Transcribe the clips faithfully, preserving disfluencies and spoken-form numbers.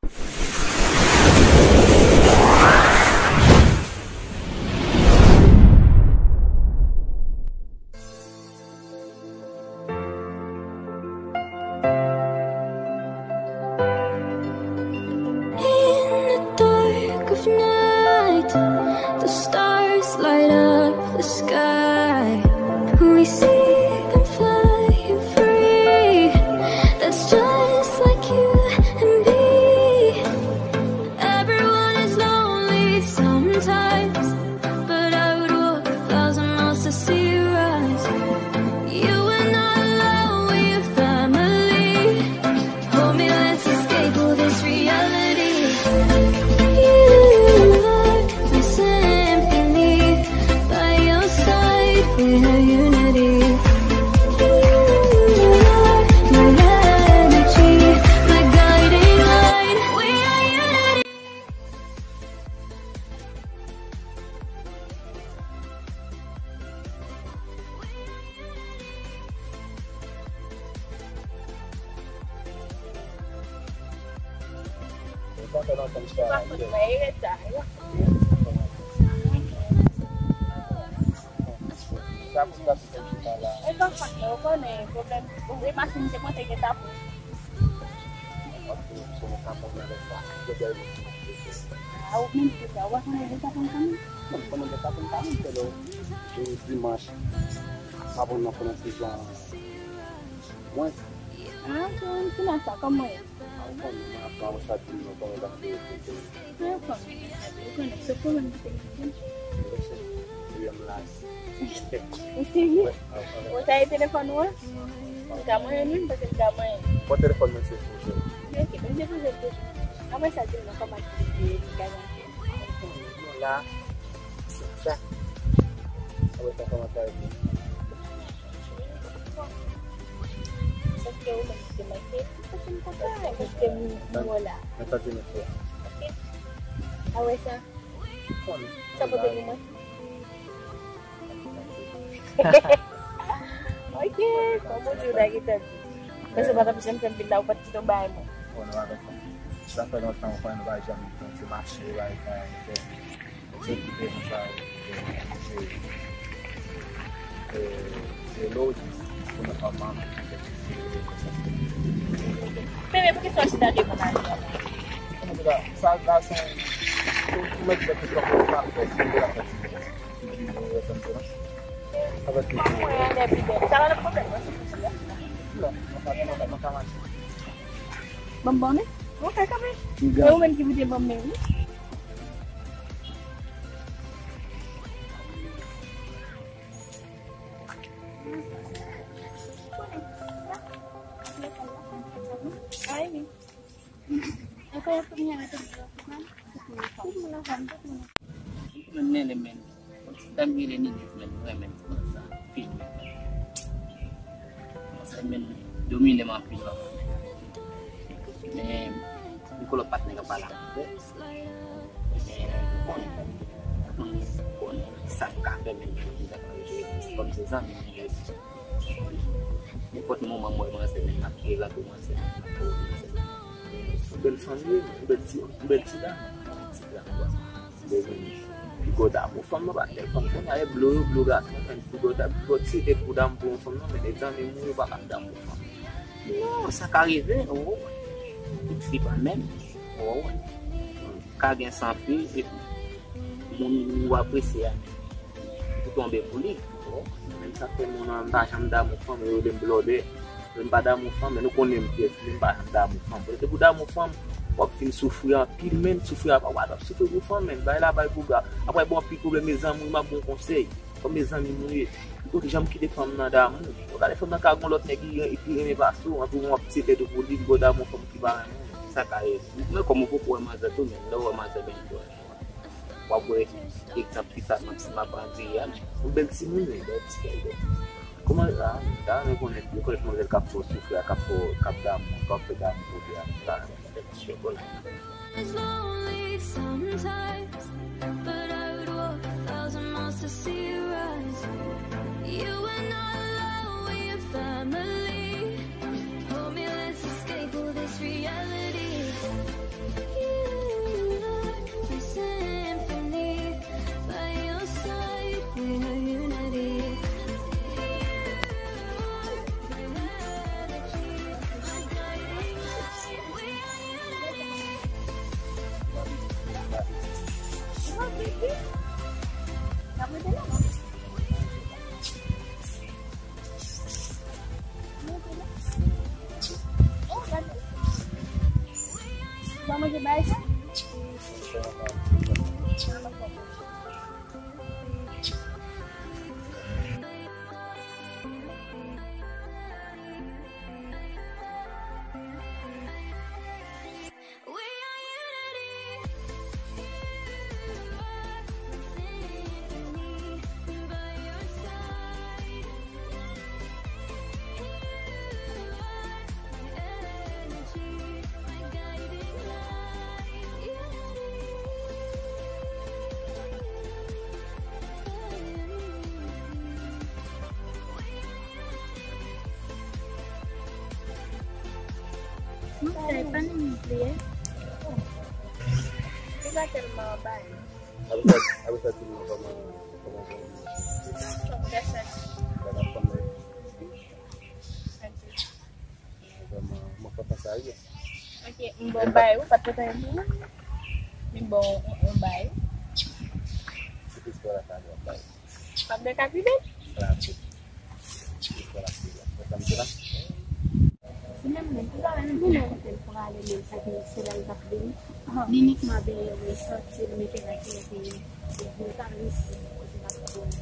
In the dark of night, the stars light up the sky. We see them flying free. That's just like you and me. Everyone is lonely sometimes, but I would walk a thousand miles to see you rise. You are not alone, we're family. Hold me, let's escape all this reality. You are my symphony. By your side, we are unity. You are my energy, my guiding light. We are unity. E pa fòt mwen, ou konnen pwoblèm. Ou vle machin te monte gen ta pou. A, ou menm ki fè, ou pa konnen lè ta pou kanmenm? Non, m konnen lè ta pou kanmenm, se lè, e, dimanch, pa bon nan konnen se jan mwen. A, se yon ti nasa, kòman ye? A, ou konnen, mwen ap pran sa di nou, kòman bagay yo. Mwen konn, mwen konn, se pwoblèm ki te gen. Mwen se, mwen se, mwen se. Ou serye? Ou ta ye telefòn ou an? Ou ka manyen nou, paske m ka manyen. Bon, telefòn mwen se pou jwe. Ok, mwen se pou jwe toujou. Apre sa, di m non, kòman ki te ye, ki ka jan. Nou la, se sa. Apre sa, kòman sa ye? Paske ou menm ki te manke, paske m kontan, paske m, m wè la. Mwen santi nou fè. Ok. Apre sa, sa pote pou mwen? Ok, kòm ou di, ou ta gentan di. Paske ou pa t ap janm fè m vin la, ou pa t kite yon bagay mwen. Bon, nou pa konn. Sa fè lontan, ou konnen nou pa janm, nou te mache, bagay sa, nou fè. Se ki te konsa, se, se, se lojis pou nou pa manke. Bebe, poukisa w chita devan mari a la? Sa, sa, sa, ou mèt fè tout sa pou w pa fè, si w la fè ti bebe. Sa va ti bebe. Sa pa nan pwoblèm, non, se pou ti la. Non, mwen pa, mwen pa, mwen pa mache. Ban m ban nou? Ok, kanpe. E ou menm ki pou te ban m men, wi. Ay, wi. Mwen men, men. Dam rele Nini, men, mwen men, mwen sa, anpil, men. Mwen sa, men, domine m anpil, men. Men, li kon lòt patnè k ap pale avè l. Men, konnen, konnen, konnen sa m ka fè, men, kòm se zanmi, men, nenpòt moman, mwen, mwen se, men, m ap kite l antre, mwen se, men, m ap kite l antre. Yon bèl fanm li ye, yon bèl ti, yon bèl ti dam. Ti dam, wa. Li gen pi gwo damou fanm nan, pa tèl fanm kounye a, e blo yo, blo gason, men pi gwo dam, pi gwo ti, e pou dam pou yon fanm nan, men e zanmi moun yo pa ka damou fanm. Non, sa ka rive, o. Tout fi pa menm, o. Ka gen san fi, epi moun ou apresye a, ou tonbe pou li. Bon, menm sa fè moun an, m pa janm damou fanm, yo rele m blòdè. Lè m pa damou fanm, men nou konnen m pyès, men m pa janm damou fanm. Paske pou damou fanm, w ap fin soufri anpil, men soufri apa, w ap soufri pou fanm, men bay la, bay bouga. Apre, bon, anpil pwoblèm, mezanmi, m ap bon konsèy. Kòm mezanmi nou ye. Ou janm kite fanm nan damou. Ou gade fanm nan ka gon lòt nèg ki, ki renmen pase w, anpil w ap tiye tèt ou pou li, pou damou fanm ki pa renmen w. Sa ka ye. Men kòm ou poko wè manzè tou, men lè w wè manzè, men w wè. W ap wè egzanp ki sa m ap, m ap andire a, men yon bèl timoun, wi, bèl ti, bèl ti. Kòman, a, m ta renmen konnen, yo konnen manzè k ap fè w soufri a, k ap fè w, k ap damou, k ap fè damou kote a, m ta renmen konnen. Bèl ti chokola. It's lonely sometimes, but I would walk a thousand miles to see you rise. You are not alone, we are family. Hold me, let's escape all this reality. N ap rete la. Ou pa manje bagay sa? Mwen fè pa nou bliye. Li pa tèlman anba. Apre sa, apre sa, ti moun kòman, kòman bon. Kòman pèsòn. Kòman fanmi. Kòman, kòman papa sa ye. Ok, m bon bay ou, pa t kontan yon moun. M bon, m bon bay ou. Se plis pa la ka bay. Pap de kapite? Rapid. Rapid la. Mwen sa m di la. Li menm menm, li pa menm kote l prale, menm sa gen se la l t ap vini. Li inikman benyen, li sòti, li mete nan kilòt li, li vin pa vin si kote l ap vini.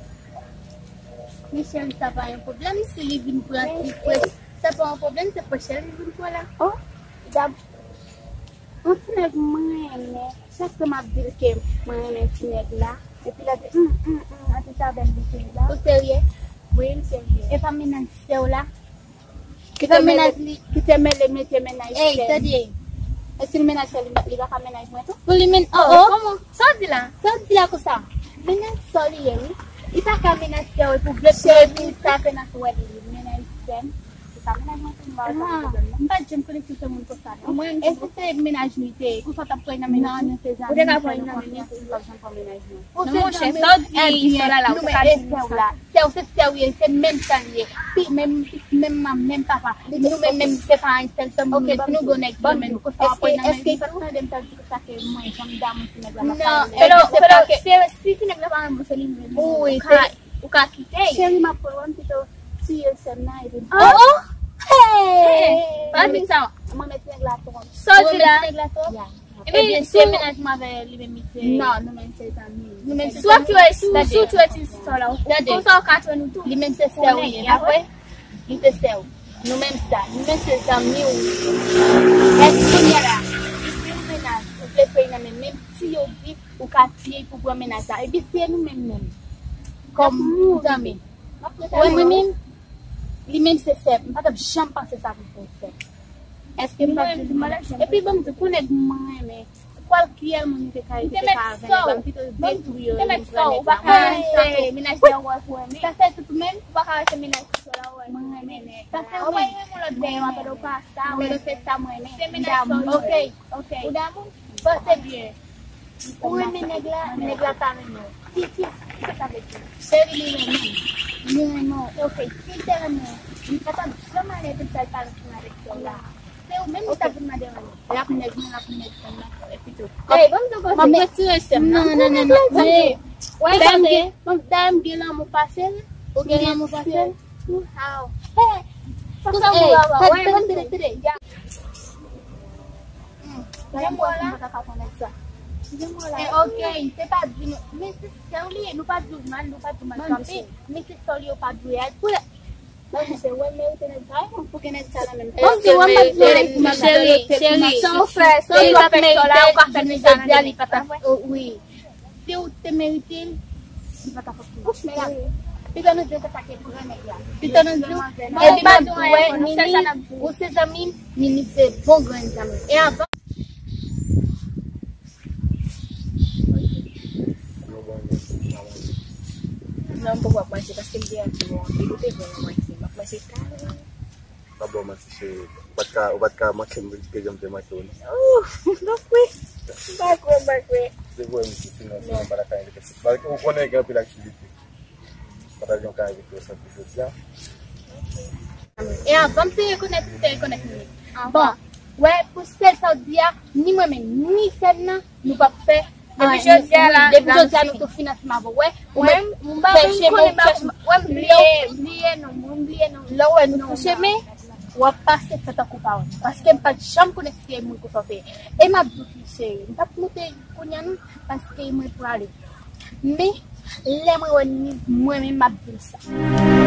Men cheri, sa pa yon pwoblèm si li vin pran ti pwès. Sa pa yon pwoblèm, se pwès cheri li vin pran la. Oh, dab. Yon ti nèg mwen renmen. Chak tan m ap di l ke mwen renmen ti nèg la. Epi l ap di, hum, hum, hum, an ti sa avè m li te la. Ou serye? Wi, m serye. E pa mennaj sè w la? Kite mennaj li, kite mennaj, mete mennaj sè. Ey, tande. E si l mennaj sè li, li pa ka mennaj mwen tou? Pou li men, oh, oh. Kòman? Sa w di la? Sa w di la konsa? Mennaj sè w li ye, wi. Li pa ka mennaj sè w, pou vle pran li, sa ke nan sou wè li, mennaj sè m. Se pa mennaj mwen tou, m pa wè sa pwoblèm nan. M pa janm konnen si se moun konsa, non. Mwen, e si se mennaj li te ye, konsa w t ap pran nan mennaj li? Non, nou se zanmi, ou te ka pran nan mennaj li, ou pa janm pran mennaj mwen. Non, monchè, sa w di, sa w la, ou te ka di nou sa. Sè w, se sè w ye, se menm sa l ye. Pi menm, menm manman, menm papa. Nou menm, menm se pa yon sèl sè, nou, nou gon nèg ki renmen nou. Konsa w ap pran nan mennaj li tou? Èske, èske li pa t tande m t ap di konsa ke mwen, janm damou ti nèg la, m ap pale. Non, pero, pero, si ti nèg la pa renmen w, se li menm. Wi, se Ou ka kite l. Cheri, m ap pran l, m kite w tiye sè m nan, epi m... Oh, oh! Hey! Pa di sa. Mwen renmen ti nèg la twòp. Sa w di la? Ou renmen ti nèg la twòp? Ya. Ebyen, se mennaj mwen avè li menm li se. Non, nou menm se zanmi. Nou menm se zanmi. Si w ap tire, si w, si w tire ti sè w la, ou, konsa ou ka tire nou tou. Li menm se sè w li ye, pa vre? Li se sè w. Nou menm sa. Nou menm se zanmi w. Èske kounye a la, li se yon mennaj, ou vle peye nan men, menm si yo di ou ka tiye l pou pran mennaj la. Epi se nou menm menm. Kòm zanmi. Ou wè mwen menm, li menm se sè m. M pa t ap janm panse sa pou se sè m. Èske m pa t di nou? Epi ban m di w, pou nèg mwen renmen, kwalkyè moun m te ka ye, te ka avè nèg la, m kite l detwi yo, m pran nèg la. Mennaj la wè pou renmen. Sa fè tout ou menm? Ou pa ka wè se mennaj sè w la ou wè. Mwen renmen nèg la. Sa fè ou menm? Ou pa renmen yon lòt nèg. Mennaj sè w pa sa, ou renmen se sa mwen renmen. Se mennaj sè w. Ok, ok. Ou damou? Panse byen. Ou renmen nèg la, nèg la pa renmen w. Ki, ki, ki sa sa vle di? Cheri, li renmen m. Li renmen w. Ok, si l te renmen w, li pa t ap janm ale epi l pral pale ansanm avèk sè w la. Se ou menm li t ap vin mande rann. L ap nèg mwen, l ap nèg sè m nan, epi tou. Ey, ban m di w konsa. M ap retire sè m nan. Non, non, non, non. Dayè m gen, dayè m gen lanmou pase l. Ou gen lanmou pase l? Wow. Hey. Sa sa mou papa. Tande, tande, tande. Janm wè la. Janm wè la. Eh, ok, se pa di nou, men se sè w li ye, nou pa di w mal, nou pa di w mal kanpe, men se sè w li ye, ou pa di w al pou lè. Ban m di w, wè merite nèg sa, pou gen nèg sa nan menm. Ban m di w, wè m pa di w mal. Cheri, cheri, sa w fè, sa w fè sè w la, ou ka fè nèg sa nan menm. Jodi a, li pa ta, wi. Si w te merite l, li pa ta fè pou ou. Pito nou di se sa ki pou gran nèg la. Pito nou di, epi m ap di w, wè, Nini, ou se zanmi m, Nini se bon grenn zanmi. E avan. Non, m poko ap manje paske m te anvi bon. Li te bon manje, m ap manje talè. Pa ba w manti, cheri. Ou pa t ka, ou pa t ka manke m ke jan m te manke w, non. Ooh, m pa kwè. M pa kwè, m pa kwè. Se vre, wi, sinon, sinon, m pa ta ka envite w. Malgre ou konnen gen anpil aktivite. M pa ta janm ka envite w santi jodi a. E avan m te rekonèt, m te rekonèt li. Bon, wè, pou sèl sa w di a, ni mwen menm, ni sè m nan, nou p ap fè Depi jodi a la, depi jodi a nou tou fin ansanm avè w. Wè, ou mwen, mèt m pa fè vin chemen konnen ou fè chemen. Wè, m bliye, bliye non, mwen bliye non. Lè w wè nou fè chemen, w ap pase fè tankou pa wè nou. Paske m pa t janm konnen se moun konsa w te ye. E m ap di w, cheri, m p ap monte kounye a non, paske mwen prale. Men, lè mwen wè ni mwen menm m ap di l sa.